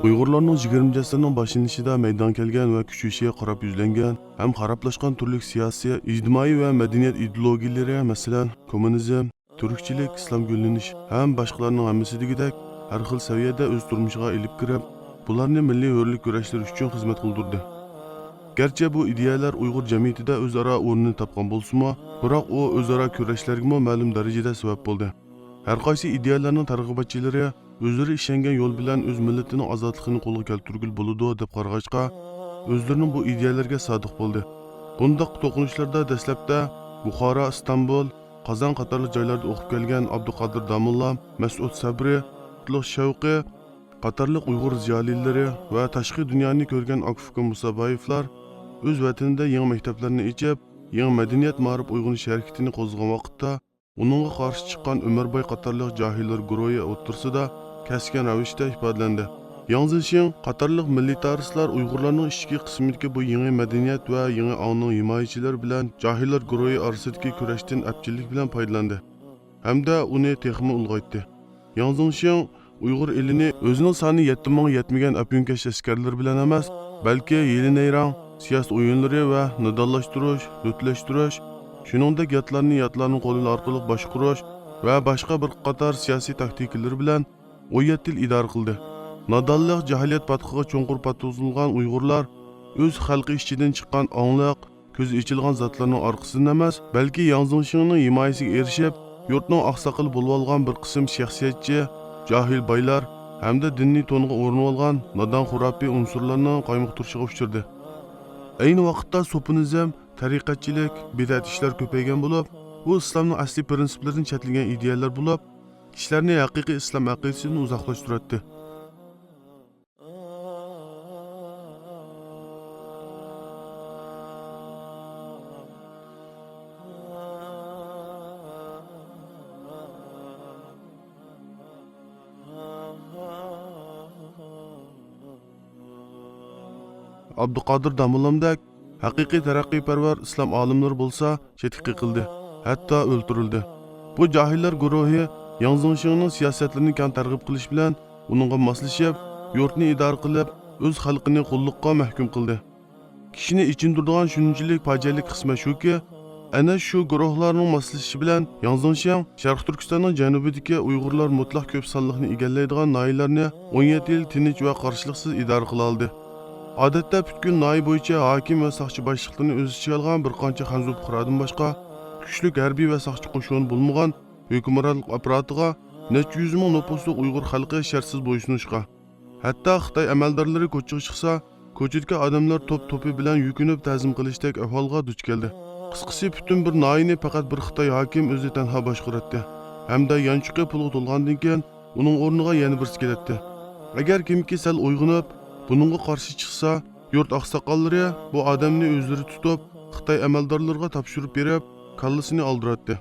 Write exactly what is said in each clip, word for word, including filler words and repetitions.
ئۇيغۇرلارنىڭ يىگىرمىنچى ئەسىرنىڭ باشلىنىشىدا مەيدانغا كەلگەن ۋە كۈچىيىشىگە قاراپ يۈزلەنگەن ھەم خارابلاشقان تۈرلۈك سىياسىي، ئىجتىمائىي ۋە مەدەنىيەت ئىدېئولوگىيەلىرى، مەسىلەن، كوممۇنىزم، تۈركچىلىك، ئىسلام گۈللىنىش ھەم باشقىلارنىڭ ھەممىسى دېگۈدەك ھەر خىل سەۋىيەدە ئۆز تۇرمۇشىغا ئېلىپ كىرىپ، بۇلارنى مىللىي ھۆرلۈك كۈرەشلىرى ئۈچۈن خىزمەت قىلدۇردى. گەرچە بۇ ئىدىيەلەر ئۇيغۇر جەمئىيىتىدە ئۆزئارا ئورنىنى تاپقان بولسىمۇ، بىراق ئۇ ئۆزئارا كۈرەشلەرگىمۇ مەلۇم دەرىجىدە سەۋەب بولدى. ھەرقايسى ئىدىيەلەرنىڭ تەرغىباتچىلىرى ئۆزلىرى ئىشەنگەن يول بىلەن ئۆز مىللىتىنىڭ ئازادلىقىنى قولغا كەلتۈرگىلى بولىدۇ دەپ قارىغاچقا، ئۆزلىرىنىڭ بۇ ئىدىيەلەرگە سادىق بولدى. بۇنداق توقۇنۇشلاردا دەسلەپتە بۇخارا، ئىستانبۇل، قازان قاتارلىق جايلاردا ئوقۇپ كەلگەن ئابدۇقادىر داموللا، مەسئۇد سەبرى، قۇتلۇق شەۋقى قاتارلىق ئۇيغۇر زىيالىيلىرى ۋە تاشقى دۇنيانى كۆرگەن ئاكا-ئۇكا مۇسابايېۋلار ئۆز ۋەتىنىدە يېڭى مەكتەپلەرنى ئېچىپ، يېڭى مەدەنىيەت مائارىپ ئويغىنىش ھەرىكىتىنى قوزغىغان ۋاقىتتا، ئۇنىڭغا قارشى چىققان ئۆمەرباي قاتارلىق جاھىللار گۇرۇھى ئوتتۇرىسىدا كەسكىن رەۋىشتە ئىپادىلەندى. ياڭ زېشىڭ قاتارلىق مىللىتارىستلار ئۇيغۇرلارنىڭ ئىچكى قىسمىدىكى بۇ يېڭى مەدەنىيەت ۋە يېڭى ئاڭنىڭ ھىمايىچىلىرى بىلەن جاھىللار گۇرۇھى ئارىسىدىكى كۈرەشتىن ئەپچىللىك بىلەن پايدىلاندى ھەمدە ئۇنى تېخىمۇ ئۇلغايتتى. ياڭ زېشىڭ ئۇيغۇر ئېلىنى ئۆزىنىڭ سانى يەتتە مىڭغا يەتمىگەن ئەپيۈنكەش ئەسكەرلىرى بىلەن ئەمەس، بەلكى ھىيلە-نەيرەڭ، سىياسەت ئويۇنلىرى ۋە نادانلاشتۇرۇش، لۈتلەشتۈرۈش، شۇنىڭدەك ياتلارنى ياتلارنىڭ قولى ئارقىلىق باشقۇرۇش ۋە باشقا بىر قاتار سىياسىي تاكتىكىلىرى بىلەن ئون يەتتە يىل ئىدارە قىلدى. نادانلىق، جاھىلىيەت پاتقىقىغا چوڭقۇر پاتقۇزۇلغان ئۇيغۇرلار ئۆز خەلقى ئىچىدىن چىققان ئاڭلىق، كۆزى ئېچىلغان زاتلارنىڭ ئارقىسىدىن ئەمەس، بەلكى ياڭ زېشىڭنىڭ ھىمايىسىگە ئېرىشىپ، يۇرتنىڭ ئاقساقىلى بولۇۋالغان بىر قىسىم شەخسىيەتچى، جاھىل بايلار ھەمدە دىننى تونغا ئورىنىۋالغان نادان خۇراپىي ئۇنسۇرلارنىڭ قايمۇقتۇرۇشىغا ئۇچرىدى. ئەينى ۋاقىتتا سوپىنىزم، تەرىقەتچىلىك، بىدئەت ئىشلار كۆپەيگەن بولۇپ، بۇ ئىسلامنىڭ ئەسلىي پىرىنسىپلىرىدىن چەتلىگەن ئىدىيەلەر بولۇپ، كىشىلەرنى ھەقىقىي ئىسلام ئەقىدىسىدىن ئۇزاقلاشتۇراتتى. ئابدۇقادىر داموللامدەك ھەقىقىي تەرەققىيپەرۋەر ئىسلام ئالىملىرى بولسا چەتكە قېقىلدى، ھەتتا ئۆلتۈرۈلدى. بۇ جاھىللار گۇرۇھى ياڭ زېشىڭنىڭ سىياسەتلىرىنى كەڭ تەرغىب قىلىش بىلەن ئۇنىڭغا ماسلىشىپ، يۇرتنى ئىدارە قىلىپ، ئۆز خەلقىنى قۇللۇققا مەھكۇم قىلدى. كىشىنى ئېچىندۇرىدىغان شۇنچىلىك پاجىئەلىك قىسمەت شۇكى، ئەنە شۇ گۇرۇھلارنىڭ ماسلىشىشى بىلەن ياڭ زېشىڭ شەرقىي تۈركىستاننىڭ جەنۇبىدىكى ئۇيغۇرلار مۇتلەق كۆپ سانلىقنى ئىگىلەيدىغان ناھىيىلەرنى ئون يەتتە يىل تىنچ ۋە قارشىلىقسىز ئىدارە قىلالىدى. ئادەتتە پۈتكۈل ناھىيە بويىچە ھاكىم ۋە ساقچى باشلىقلىرىنى ئۆز ئىچىگە ئالغان بىر قانچە خەنزۇ پۇقرادىن باشقا، كۈچلۈك ھەربىي ۋە ساقچى قوشۇنى بولمىغان ھۆكۈمرانلىق ئاپپاراتىغا نەچچە يۈز مىڭ نوپۇسلۇق ئۇيغۇر خەلقى شەرتسىز بويسۇنۇشقا، ھەتتا خىتاي ئەمەلدارلىرى كوچىغا چىقسا، كوچىدىكى ئادەملەر توپ توپى بىلەن يۈكۈنۈپ تەزىم قىلىشتەك ئەھۋالغا دۇچ كەلدى. قىسقىسى، پۈتۈن بىر ناھىيىنى پەقەت بىر خىتاي ھاكىم ئۆزى تەنھا باشقۇراتتى ھەمدە يانچۇقى پۇلغا تولغاندىن كېيىن، ئۇنىڭ ئورنىغا يەنە بىرسى كېلەتتى. ئەگەر كىمكى سەل ئويغىنىپ، بۇنىڭغا قارشى چىقسا، يۇرت ئاقساقاللىرى بۇ ئادەمنى ئۆزلىرى تۇتۇپ، خىتاي ئەمەلدارلىرىغا تاپشۇرۇپ بېرىپ، كاللىسىنى ئالدۇراتتى.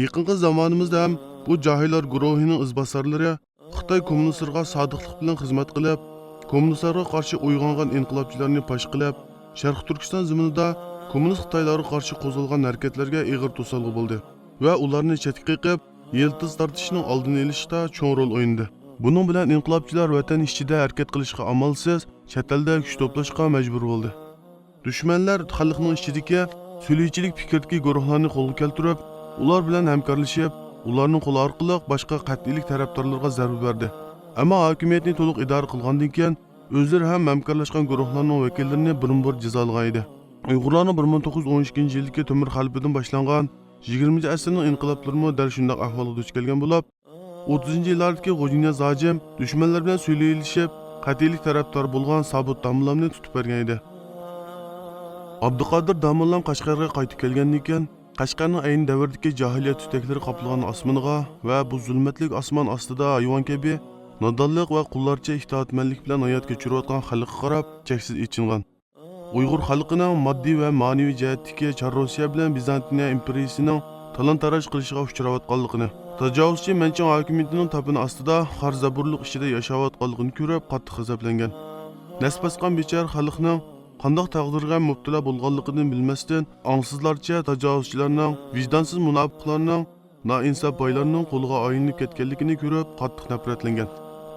يېقىنقى زامانىمىزدا ھەم بۇ جاھىللار گۇرۇھىنىڭ ئىزباسارلىرى خىتاي كوممۇنىستلىرىغا سادىقلىق بىلەن خىزمەت قىلىپ، كوممۇنىستلارغا قارشى ئويغانغان ئىنقىلابچىلارنى پاش قىلىپ، شەرقىي تۈركىستان زېمىنىدا كوممۇنىست خىتايلارغا قارشى قوزغالغان ھەرىكەتلەرگە ئېغىر توسالغۇ بولدى ۋە ئۇلارنى چەتكە قېقىپ، يىلتىز تارتىشنىڭ ئالدىنى ئېلىشتا چوڭ رول ئوينىدى. بۇنىڭ بىلەن ئىنقىلابچىلار ۋەتەن ئىچىدە ھەرىكەت قىلىشقا ئامالسىز، چەت ئەلدە كۈچ توپلاشقا مەجبۇر بولدى. دۈشمەنلەر خەلقنىڭ ئىچىدىكى سۈلھىچىلىك پىكىردىكى گۇرۇھلارنى قولغا كەلتۈرۈپ، ئۇلار بىلەن ھەمكارلىشىپ، ئۇلارنىڭ قولى ئارقىلىق باشقا قەتئىيلىك تەرەپدارلىرىغا زەربە بەردى. ئەمما ھاكىمىيەتنى تولۇق ئىدارە قىلغاندىن كېيىن، ئۆزلىرى ھەم ھەمكارلاشقان گۇرۇھلارنىڭ ۋەكىللىرىنى بىرمۇبىر جازالىغان ئىدى. ئۇيغۇرلارنىڭ بىر مىڭ توققۇز يۈز ئون ئىككىنچى يىلدىكى تۆمۈر خەلىپىدىن باشلانغان يىگىرمىنچى ئەسىرنىڭ ئىنقىلابلىرىمۇ دەل شۇنداق ئەھۋالغا دۇچ كەلگەن بولۇپ، ئوتتۇزىنچى يىللاردىكى غوجىنىياز ھاجىم دۈشمەنلەر بىلەن سۈلھىلىشىپ، قەتئىيلىك تەرەپدارى بولغان سابىت داموللامنى تۇتۇپ بەرگەن ئىدى. ئابدۇقادىر داموللام قەشقەرگە قايتىپ كەلگەندىن كېيىن، قەشقەرنىڭ ئەينى دەۋردىكى جاھىلىيەت تۈتەكلىرى قاپلىغان ئاسمىنىغا ۋە بۇ زۇلمەتلىك ئاسمان ئاستىدا ھايۋان كەبى نادانلىق ۋە قۇللارچە ئىتائەتمەنلىك بىلەن ھايات كەچۈرۈۋاتقان خەلققە قاراپ چەكسىز ئېچىنغان. ئۇيغۇر خەلقىنىڭ ماددىي ۋە مەنىۋى جەھەتتىكى چار روسىيە بىلەن بىزانتىيە ئىمپېرىيىسىنىڭ تالان-تاراج قىلىشىغا ئۇچراۋاتقانلىقىنى، تاجاۋۇزچى مەنچىڭ ھاكىمىيىتىنىڭ تاپىنى ئاستىدا خار-زەبۇنلۇق ئىچىدە ياشاۋاتقانلىقىنى كۆرۈپ قاتتىق غەزەپلەنگەن. نەس باسقان بىچارە خەلقنىڭ قانداق تەقدىرگە مۇپتىلا بولغانلىقىدىن بىلمەستىن، ئاڭسىزلارچە تاجاۋۇزچىلارنىڭ، ۋىجدانسىز مۇناپىقلارنىڭ، نائىنساپ بايلارنىڭ قولىغا ئايلىنىپ كەتكەنلىكىنى كۆرۈپ قاتتىق نەپرەتلەنگەن.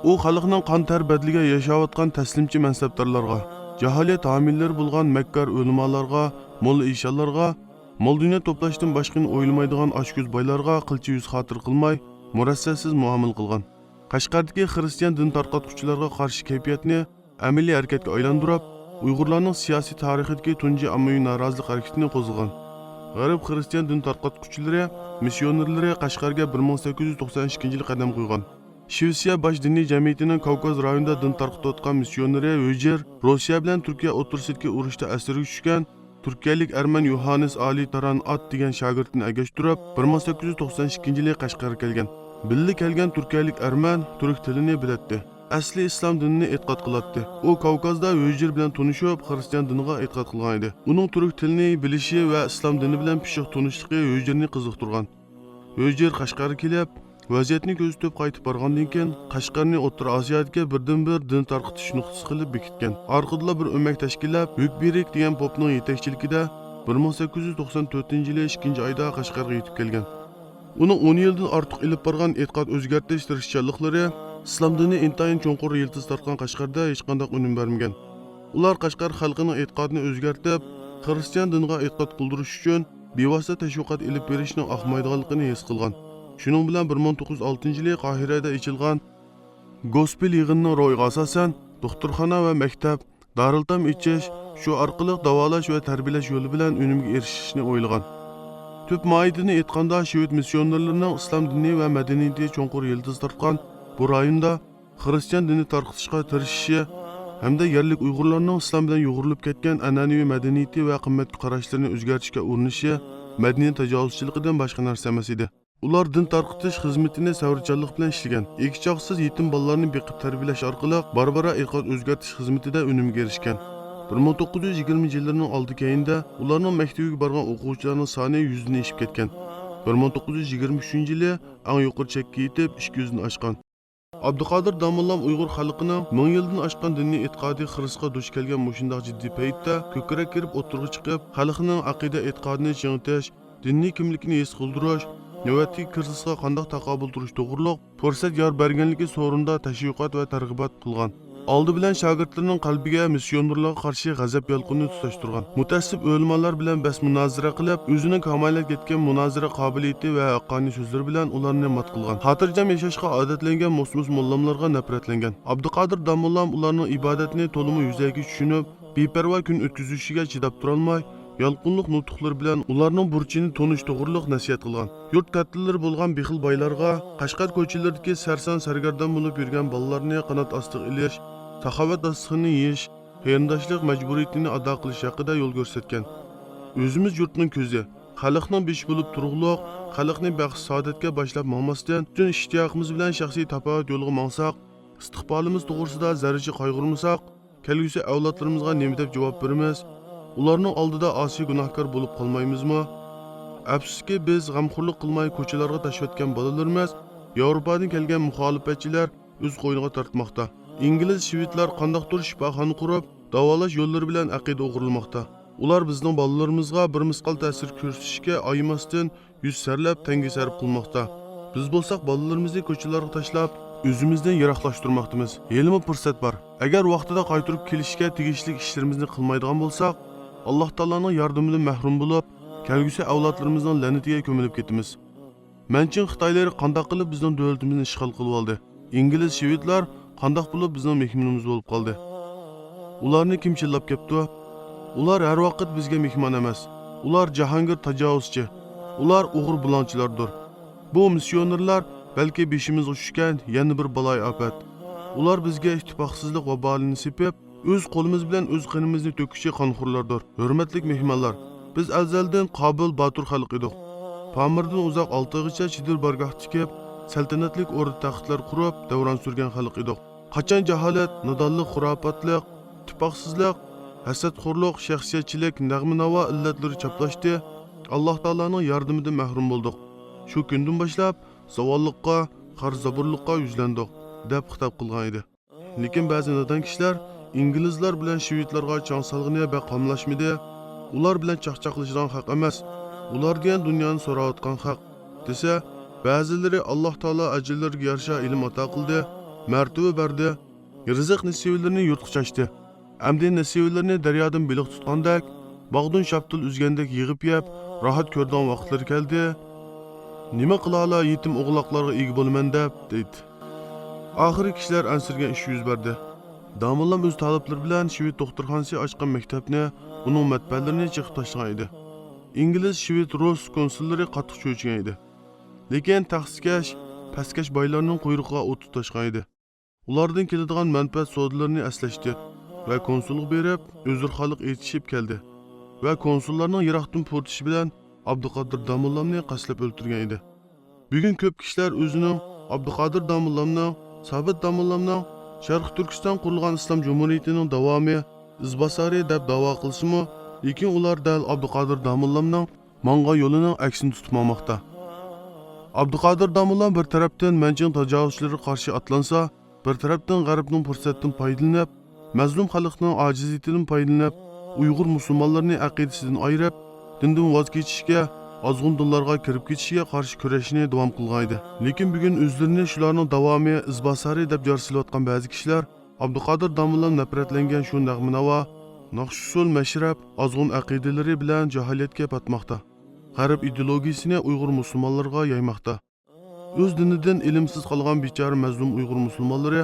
ئۇ خەلقنىڭ قان تەر بەدىلىگە ياشاۋاتقان تەسلىمچى مەنسەپدارلارغا، جاھىلىيەت ھامىيلىرى بولغان مەككار ئۆلىمالارغا، موللا ئىشانلارغا، مال دۇنيا توپلاشتىن باشقىنى ئويلىمايدىغان ئاچكۆز بايلارغا قىلچە يۈز خاتىرە قىلماي، مۇرەسسەسىز مۇئامىلە قىلغان. قەشقەردىكى خىرىستىيان دىن تارقاتقۇچىلارغا قارشى كەيپىياتنى ئەمەلىي ھەرىكەتكە ئايلاندۇرۇپ، ئۇيغۇرلارنىڭ سىياسىي تارىخىدىكى تۇنجى ئاممىۋى نارازىلىق ھەرىكىتىنى قوزغىغان. غەرب خىرىستىيان دىن تارقاتقۇچىلىرى، مىسسىيونېرلىرى قەشقەرگە بىر مىڭ سەككىز يۈز توقسان ئىككىنچى يىلى قەدەم قويغان. شىۋېتسىيە باش دىنىي جەمئىيىتىنىڭ كاۋكاز رايونىدا دىن تارقىتىۋاتقان مىسسىيونېرى ھۆجېر روسىيە بىلەن تۈركىيە ئوتتۇرىسىدىكى ئۇرۇشتا ئەسىرگە چۈشكەن تۈركىيەلىك ئەرمەن يوھاننېس ئالى تاران ئات دېگەن شاگىرتىنى ئەگەشتۈرۈپ، بىر مىڭ سەككىز يۈز توقسان ئىككىنچى يىلى قەشقەرگە كەلگەن. بىللە كەلگەن تۈركىيەلىك ئەرمەن تۈرك تىلىنى بىلەتتى. ئەسلى ئىسلام دىنىنى ئېتىقاد قىلاتتى. ئۇ كاۋكازدا ھۆجېر بىلەن تونۇشۇپ، خىرىستىيان دىنىغا ئېتىقاد قىلغان ئىدى. ئۇنىڭ تۈرك تىلىنى بىلىشى ۋە ئىسلام دىنى بىلەن پىششىق تونۇشلۇقى ھۆجېرنى قىزىقتۇرغان. ھۆجېر قەشقەرگە كېلىپ، ۋەزىيەتنى كۆزىتىپ قايتىپ بارغاندىن كېيىن، قەشقەرنى ئوتتۇرا ئاسىيادىكى بىردىنبىر دىن تارقىتىش نۇقتىسى قىلىپ بېكىتكەن. ئارقىدىنلا بىر ئۆمەك تەشكىللەپ، ھۆكبېرىك دېگەن پوپنىڭ يېتەكچىلىكىدە بىر مىڭ سەككىز يۈز توقسان تۆتىنچى يىلى ئىككىنچى ئايدا قەشقەرگە يېتىپ كەلگەن. ئۇنىڭ ئون يىلدىن ئارتۇق ئېلىپ بارغان ئېتىقاد ئۆزگەرتىش تىرىشچانلىقلىرى ئىسلام دىنى ئىنتايىن چوڭقۇر يىلتىز تارتقان قەشقەردە ھېچقانداق ئۈنۈم بەرمىگەن. ئۇلار قەشقەر خەلقىنىڭ ئېتىقادىنى ئۆزگەرتىپ، خىرىستىيان دىنىغا ئېتىقاد قىلدۇرۇش ئۈچۈن بىۋاسىتە تەشۋىقات ئېلىپ بېرىشنىڭ ئاقمايدىغانلىقىنى ھېس قىلغان. شۇنىڭ بىلەن بىر مىڭ توققۇز يۈز ئالتىنچى يىلى قاھىرەدە ئېچىلغان گوسپېل يىغىنىنىڭ روھىغا ئاساسەن، دوختۇرخانا ۋە مەكتەپ، دارىلئېتام ئېچىش، شۇ ئارقىلىق داۋالاش ۋە تەربىيەلەش يولى بىلەن ئۈنۈمگە ئېرىشىشنى ئويلىغان. تۈپ ماھىيىتىنى ئېيتقاندا، شىۋېد مىسسىيونېرلىرىنىڭ ئىسلام دىنى ۋە مەدەنىيىتى چوڭقۇر يىلتىز تارتقان بۇ رايوندا خىرىستىيان دىنى تارقىتىشقا تىرىشىشى ھەمدە يەرلىك ئۇيغۇرلارنىڭ ئىسلام بىلەن يۇغۇرۇلۇپ كەتكەن ئەنئەنىۋى مەدەنىيىتى ۋە قىممەتكە قاراشلىرىنى ئۆزگەرتىشكە ئۇرۇنۇشى مەدەنىيەت تاجاۋۇزچىلىقىدىن باشقا نەرسە ئەمەس ئىدى. ئۇلار دىن تارقىتىش خىزمىتىنى سەۋرچانلىق بىلەن ئىشلىگەن. ئېگىز-چاقىسىز يېتىم بالىلارنى بېقىپ تەربىيەلەش ئارقىلىق بارا-بارا ئېتىقاد ئۆزگەرتىش خىزمىتىدە ئۈنۈمگە ئېرىشكەن. بىر مىڭ توققۇز يۈز يىگىرمىنچى يىللىرىنىڭ ئالدى كەينىدە ئۇلارنىڭ مەكتىۋىگە بارغان ئوقۇغۇچىلارنىڭ سانى يۈزدىن ئېشىپ كەتكەن. بىر مىڭ توققۇز يۈز يىگىرمە ئۈچىنچى يىلى ئەڭ يۇقىرى چەككە يېتىپ، ئىككى يۈزدىن ئاشقان. ئابدۇقادىر داموللام ئۇيغۇر خەلقىنىڭ مىڭ يىلدىن ئاشقان دىنىي ئېتىقادى خىرىسقا دۇچ كەلگەن مۇشۇنداق جىددىي پەيتتە كۆكرەك كېرىپ ئوتتۇرىغا چىقىپ، خەلقنىڭ ئەقىدە ئېتىقادىنى چىڭىتىش، دىنىي كىملىكىنى ھېس قىلدۇرۇش، نۆۋەتتىكى كىرىزىسقا قانداق تاقابىل تۇرۇش توغرۇلۇق پۇرسەت يار بەرگەنلىكى سورۇندا تەشۋىقات ۋە تەرغىبات قىلغان. ئالدى بىلەن شاگىرتلىرىنىڭ قەلبىگە مىسسىيونېرلارغا قارشى غەزەپ يالقۇنىنى تۇتاشتۇرغان. مۇتەئەسسىپ ئۆلىمالار بىلەن بەس مۇنازىرە قىلىپ، ئۆزىنىڭ كامالەتكە يەتكەن مۇنازىرە قابىلىيىتى ۋە ھەققانىي سۆزلىرى بىلەن ئۇلارنى مات قىلغان. خاتىرجەم ياشاشقا ئادەتلەنگەن موسمۇس موللاملارغا نەپرەتلەنگەن. ئابدۇقادىر داموللام ئۇلارنىڭ ئىبادەتنى تولىمۇ يۈزەكى چۈشىنىپ، بىپەرۋا كۈن ئۆتكۈزۈشىگە چىداپ تۇرالماي، يالقۇنلۇق نۇتۇقلىرى بىلەن ئۇلارنىڭ بۇرچىنى تونۇش توغرۇلۇق نەسىھەت قىلغان. يۇرت كاتتىلىرى بولغان بېخىل بايلارغا، قەشقەر كوچىلىرىدىكى سەرسان-سەرگەردان بولۇپ يۈرگەن بالىلارنى قانات ئاستىغا ئېلىش، ساخاۋەت داستىخىنىنى يېيىش، قېرىنداشلىق مەجبۇرىيىتىنى ئادا قىلىش ھەققىدە يول كۆرسەتكەن. ئۆزىمىز يۇرتنىڭ كۆزى، خەلقنىڭ بېشى بولۇپ تۇرغۇلۇق، خەلقنى بەخت-سائادەتكە باشلاپ ماڭماستىن، پۈتۈن ئىشتىياقىمىز بىلەن شەخسىي تاپاۋەت يولىغا ماڭساق، ئىستىقبالىمىز توغرىسىدا زەررىچە قايغۇرمىساق، كەلگۈسى ئەۋلادلىرىمىزغا نېمە دەپ جاۋاب بېرىمىز؟ ئۇلارنىڭ ئالدىدا ئاسىي گۇناھكار بولۇپ قالمايمىزمۇ؟ ئەپسۇسكى، بىز غەمخورلۇق قىلماي كوچىلارغا تاشىۋەتكەن بالىلىرىمىز ياۋروپادىن كەلگەن مۇخالىپەتچىلەر ئۆز قوينىغا تارتماقتا. ئىنگلىز، شىۋېدلار قانداقتۇر شىپاخانا قۇرۇپ، داۋالاش يوللىرى بىلەن ئەقىدە ئوغرىلىماقتا. ئۇلار بىزنىڭ بالىلىرىمىزغا بىر مىسقال تەسىر كۆرسىتىشكە ئايىماستىن، يۈز سەرلەپ تەڭگە سەرپ قىلماقتا. بىز بولساق بالىلىرىمىزنى كوچىلارغا تاشلاپ، ئۆزىمىزدىن يىراقلاشتۇرماقتىمىز. ھېلىمۇ پۇرسەت بار. ئەگەر ۋاقتىدا قايتۇرۇپ كېلىشكە تېگىشلىك ئىشلىرىمىزنى قىلمايدىغان بولساق، ئاللاھ تائالانىڭ ياردىمىدىن مەھرۇم بولۇپ، كەلگۈسى ئەۋلادلىرىمىزنىڭ لەنىتىگە كۆمۈلۈپ كېتىمىز. مەنچىڭ خىتايلىرى قانداق قىلىپ بىزنىڭ دۆلىتىمىزنى ئىشغال قىلىۋالدى؟ ئىنگلىز، شىۋېدلار قانداق بولۇپ بىزنىڭ مېھمىنىمىز بولۇپ قالدى؟ ئۇلارنى كىم چىللاپ كەپتۇ؟ ئۇلار ھەر ۋاقىت بىزگە مېھمان ئەمەس. ئۇلار جاھانگىر تاجاۋۇزچى. ئۇلار ئوغرى بۇلاڭچىلاردۇر. بۇ مىسسىيونېرلار بەلكى بېشىمىزغا چۈشكەن يەنە بىر بالايىئاپەت. ئۇلار بىزگە ئىتتىپاقسىزلىق ۋابالىنى سېپىپ، ئۆز قولىمىز بىلەن ئۆز قېنىمىزنى تۆككۈچى قانخورلاردۇر. ھۆرمەتلىك مېھمانلار، بىز ئەزەلدىن قابىل، باتۇر خەلق ئىدۇق. پامىرىدىن ئۇزاق ئالتايغىچە چېدىر بارگاھ تىكىپ، سەلتەنەتلىك ئوردا تەختلەر قۇرۇپ، دەۋران سۈرگەن خەلق ئىدۇق. قاچان جاھالەت، نادانلىق، خۇراپاتلىق، ئىتتىپاقسىزلىق، ھەسەتخورلۇق، شەخسىيەتچىلىك، نەغمە-ناۋا ئىللەتلىرى چاپلاشتى، ئاللاھ تائالانىڭ ياردىمىدىن مەھرۇم بولدۇق. شۇ كۈندىن باشلاپ زاۋاللىققا، خار-زابۇرلۇققا يۈزلەندۇق، دەپ خىتاب قىلغان ئىدى. لېكىن بەزى نادان كىشىلەر ئىنگلىزلار بىلەن شىۋېدلارغا چاڭ سالغىنى بەك قاملاشمىدى، ئۇلار بىلەن چاقچاقلىشىدىغان خەق ئەمەس، ئۇلار دېگەن دۇنيانى سوراۋاتقان خەق، دېسە، بەزىلىرى ئاللاھ تائالا ئەجىرلىرىگە يارىشا ئىلىم ئاتا قىلدى، مەرتىۋە بەردى، رىزىق نېسىۋىلىرىنى يۇرتقا چاچتى. ئەمدى نېسىۋىلىرىنى دەريادىن بېلىق تۇتقاندەك، باغدىن شاپتۇل ئۈزگەندەك يىغىپ يەپ، راھەت كۆرىدىغان ۋاقىتلىرى كەلدى. نېمە قىلالا يېتىم ئوغلاقلارغا ئىگە بولىمەن دەپ، دەيدۇ. ئاخىرى كىشىلەر ئەنسىرىگەن ئىش يۈز بەردى. داموللام ئۆز تالىپلىرى بىلەن شىۋېد دوختۇرخانىسى ئاچقان مەكتەپنى، ئۇنىڭ مەتبەئەلىرىنى چېقىپ تاشلىغان ئىدى. ئىنگلىز، شىۋېد، رۇس كونسۇللىرى قاتتىق چۆچۈگەن ئىدى. لېكىن تەخسىكەش، پەسكەش بايلارنىڭ قۇيرۇقىغا ئوت تۇتاشقان ئىدى. ئۇلاردىن كېلىدىغان مەنپەئەت سودىلىرىنى ئەسلەشتى ۋە كونسۇلغا بېرىپ، ئۆزرىخانلىق ئېيتىشىپ كەلدى ۋە كونسۇللارنىڭ يىراقتىن پۇرىتىشى بىلەن ئابدۇقادىر داموللامنى قەستلەپ ئۆلتۈرگەن ئىدى. بۈگۈن كۆپ كىشىلەر ئۆزىنىڭ ئابدۇقادىر داموللامنىڭ، سابىت داموللامنىڭ شەرقىي تۈركىستان قۇرۇلغان ئىسلام جۇمھۇرىيىتىنىڭ داۋامى، ئىزباسارى دەپ داۋا قىلسىمۇ، لېكىن ئۇلار دەل ئابدۇقادىر داموللامنىڭ ماڭغان يولىنىڭ ئەكسىنى تۇتۇپ ماڭماقتا. ئابدۇقادىر داموللام بىر تەرەپتىن مەنچىڭ تاجاۋۇزچىلىرىغا قارشى ئاتلانسا، بىر تەرەپتىن غەربنىڭ پۇرسەتتىن پايدىلىنىپ، مەزلۇم خەلقنىڭ ئاجىزىيىتىدىن پايدىلىنىپ، ئۇيغۇر مۇسۇلمانلىرىنى ئەقىدىسىدىن ئايرىپ، دىندىن ۋاز كېچىشكە، ئازغۇن دىنلارغا كىرىپ كېتىشىگە قارشى كۈرەشنى داۋام قىلغان ئىدى. لېكىن بۈگۈن ئۆزلىرىنى شۇلارنىڭ داۋامى، ئىزباسارى دەپ جار سېلىۋاتقان بەزى كىشىلەر ئابدۇقادىر داموللام نەپرەتلەنگەن شۇ نەغمە-ناۋا، ناخشا-ئۇسسۇل، مەشرەپ، ئازغۇن ئەقىدىلىرى بىلەن جاھىلىيەتكە پاتماقتا. غەرب ئىدېئولوگىيىسىنى ئۇيغۇر مۇسۇلمانلىرىغا يايماقتا. ئۆز دىنىدىن ئىلىمسىز قالغان بىچارە مەزلۇم ئۇيغۇر مۇسۇلمانلىرى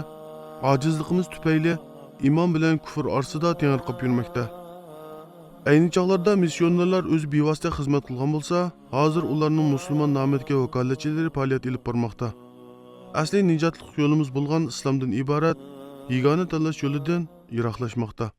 ئاجىزلىقىمىز تۈپەيلى ئىمان بىلەن كۇفر ئارىسىدا تېڭىرقاپ يۈرمەكتە. ئەينى چاغلاردا مىسسىيونېرلار ئۆزى بىۋاسىتە خىزمەت قىلغان بولسا، ھازىر ئۇلارنىڭ مۇسۇلمان نامىدىكى ۋاكالەتچىلىرى پائالىيەت ئېلىپ بارماقتا. ئەسلى نىجاتلىق يولىمىز بولغان ئىسلامدىن ئىبارەت يېگانە تاللاش يولىدىن يىراقلاشماقتا.